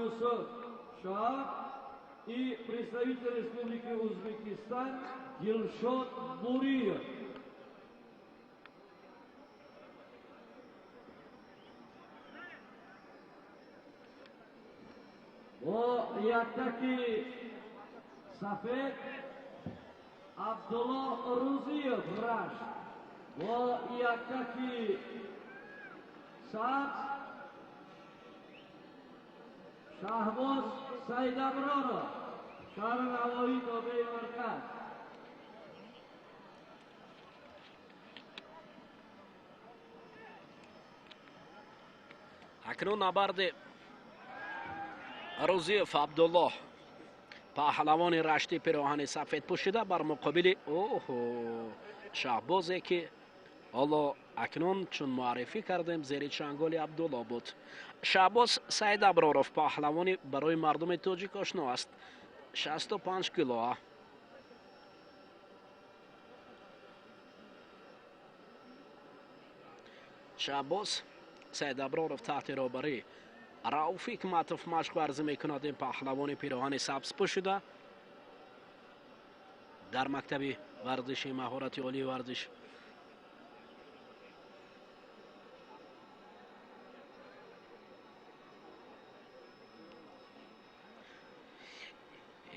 Юсуф Шах и представитель Республики Узбекистан Дилшод Буриев. Бо яктаки сафед Абдулло Рузиев Рашт, бо яктаки сабз Шаҳбоз Сайдаброров, шаҳри Навоӣ, тобеи марказ. Акнун набарди Рузиев Абдуллоҳ, паҳлавони Рашти пироҳани сафед пӯшида, бар муқобили оҳо Шаҳбозе, ки ҳоло акнун чун муаррифӣ кардем, зери чанголи Абдулло буд. Шаҳбоз Сайдаброров паҳлавони барои мардуми тоҷик ошно аст, 65 кило. Шаҳбоз Сайдаброров таҳти роҳбарии Рауф Ҳикматов машқ варзӣ мекунад. Ин паҳлавони пироҳани сабз пӯшида дар мактаби варзиши маҳорати олии варзиш.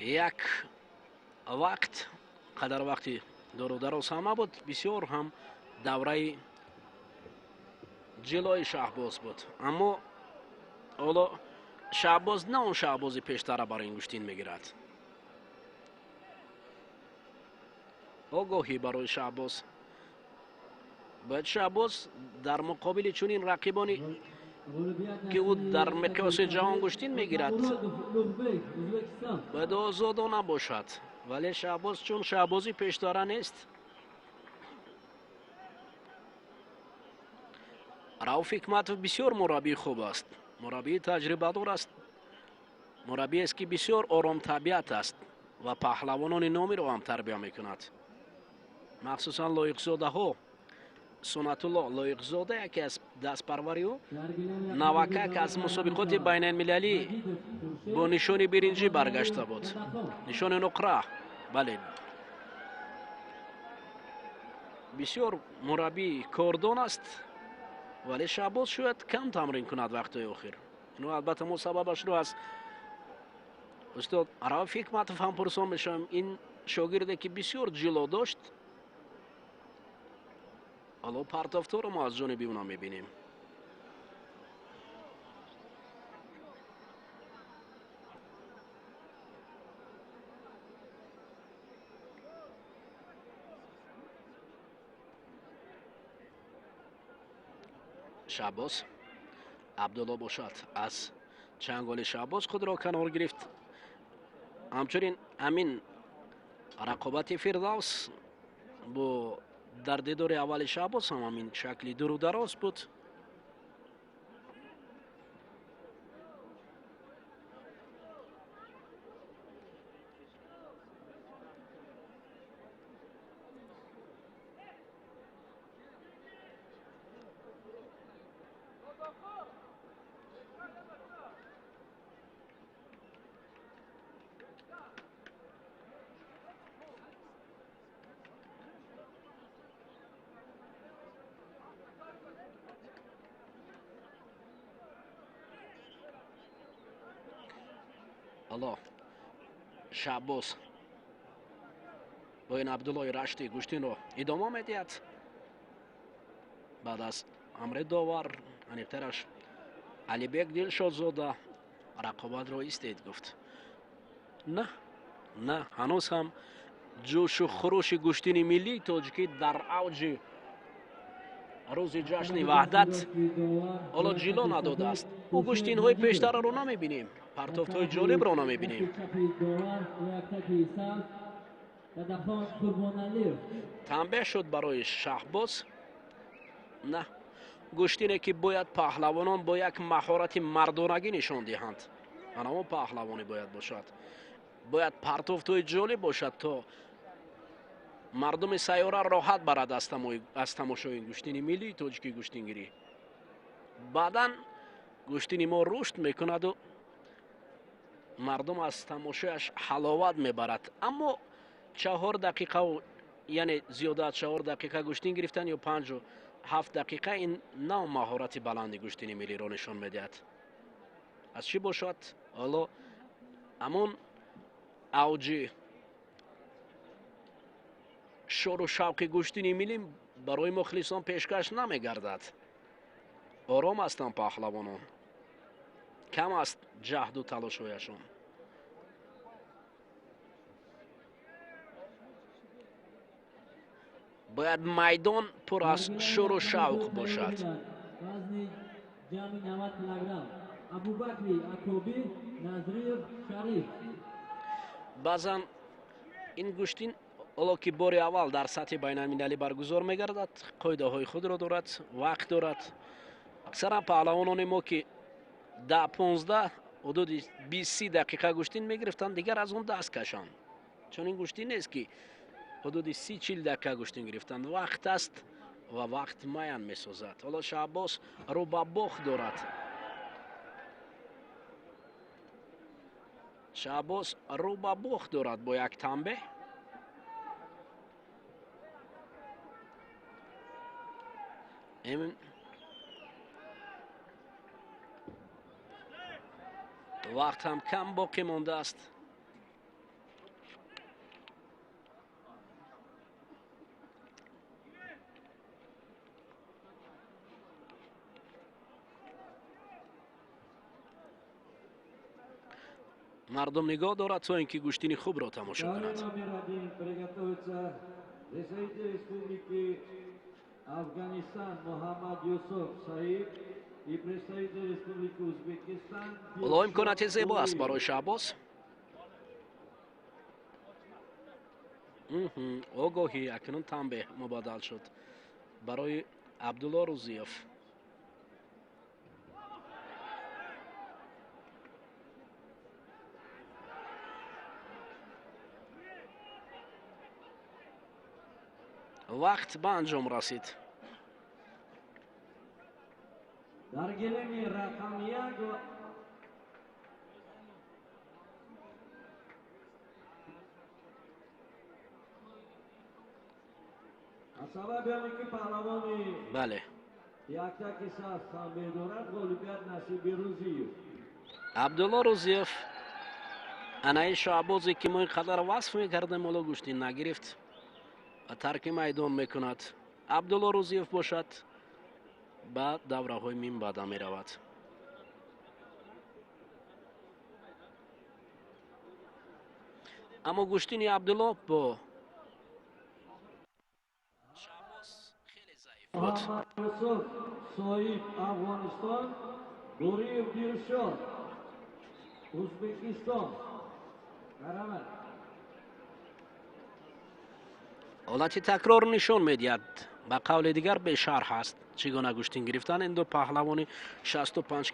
Як вақт қадар вақти дуру дароз ҳам набуд, бисёр ҳам давраи ҷилои Шаҳбоз буд, аммо ҳоло Шаҳбоз на он Шаҳбози пештара бар ин гӯштин мегирад. Огоҳӣ барои Шаҳбоз. Бояд Шаҳбоз дар муқобили чунин рақибони ки ӯ дар миқёси ҷаҳон гӯштин мегирад, бояд озодона бошад, вале Шаҳбоз чун Шаҳбози пештара нест. Рауф Ҳикматов бисёр мураббии хуб аст, мураббии таҷрибадор аст, мураббиест, ки бисёр оромтабиат аст ва паҳлавонони номиро ҳам тарбия мекунад, махсусан лоиқзодаҳо. Сунатулло Лоиқзода яке аз дастпарвари ӯ навакак аз мусобиқоти байналмилалӣ бо нишони биринҷӣ баргашта буд, нишони нуқра. Бале, бисёр мураббии кордон аст, вале Шаҳбоз шояд кам тамрин кунад вақтҳои охир. Ино албатта мо сабабашро аз устод Рауф Ҳикматов ҳам пурсон мешавем. Ин шогирде, ки бисёр ҷило дошт, ҳоло партофторо мо аз ҷониби ӯ мебинем. Шаҳбоз Абдулло бошад аз чанголи Шаҳбоз худро канор гирифт. Ҳамчунин ҳамин рақобати Фирдавс бо дар дидори аввали Шаҳбоз ҳам ҳамин шакли дуру дароз буд. Алло Шаҳбоз бо ин Абдуллои Рашти гӯштинро идома медиҳад. Баъд аз амри довар, аниқтараш Алибек Дилшодзода, рақобатро истед гуфт. На, на, ҳанӯз ҳам ҷӯшу хурӯши гӯштини миллии тоҷикӣ дар авҷи рӯзи ҷашни Ваҳдат ҳоло ҷило надодааст. Ӯ гӯштинҳои пештараро намебинем, партофтҳои ҷолибро намебинем. Танбеҳ шуд барои Шаҳбоз. На, гӯштине, ки бояд паҳлавонон бо як маҳорати мардонагӣ нишон диҳанд, анамо паҳлавонӣ бояд бошад, бояд партофтҳои ҷолиб бошад, то мардуми сайёра роҳат барад аз тамошои гӯштини миллии тоҷикӣ гӯштингирӣ. Баъдан гӯштини мо рушд мекунаду Мардум аз тамошояш ҳаловат мебарад. Аммо 4 дақиқа, яъне зиёда аз 4 дақиқа гӯштин гирифтан ё 5-7 дақиқа ин нав маҳорати баланди гӯштини миллиро нишон медиҳад. Аз чӣ бошад? Ҳоло ҳамон авҷи шору шавқи гӯштини миллӣ барои мухлисон пешкаш намегардад. Ором ҳастанд паҳлавонон, кам аст ҷаҳду талошҳояшон. Бояд майдон пур аз шуру шавқ бошад. Вазни ҷамъи 90 килограмм Абубакри Акобир, Назриев Шариф. Баъзан ин гӯштин ҳоло ки бори аввал дар сатҳи байналмилалӣ баргузор мегардад, қоидаҳои худро дорад, вақт дорад. Аксаран паҳлавонони мо ки 10-15 ҳудуди 20-30 дақиқа гӯштин мегирифтанд, дигар аз он даст кашанд. Чун ин гӯштин нест ки ҳудуди 30-40 дақиқа гӯштин гирифтанд. Вақт аст ва вақт муайян месозад. Ҳоло Шаҳбоз рӯ ба бохт дорад. Шаҳбоз рӯ ба бохт дорад бо як танбеҳ. Вақт ҳам кам боқӣ мондааст. Мардум нигоҳ дорад то ин ки гӯштини хубро тамошо кунад. Ҳоло имконияти зебо аст барои Шаҳбоз. Огоҳӣ акнун танбеҳ мубаддал шуд барои Абдулло Рӯзиев. Вақт ба анҷом расид. Дар гилеми рақами 1 аз сабаби оне ки паҳлавони бале яктаки саф танбеҳ дорад, ғолибият насиби Рӯзиев. Абдулло Рӯзиев анаи Шаҳбозе ки мо ин қадар васф мекардем, ҳоло гӯштин нагирифт ва тарки майдон мекунад. Абдулло Рӯзиев бошад ба давраҳои минбаъда меравад. Аммо гӯштини Абдулло бо Шаҳбоз хеле заиф буд. Муҳаммад Юсуф Соиб, Афғонистон, Бориев Дилшод, Ӯзбекистон. Марҳамат. Ҳолати такрор нишон медиҳад. Ба қавли дигар бешарҳ аст чӣ гуна гӯштин гирифтан ин ду паҳлавони 65.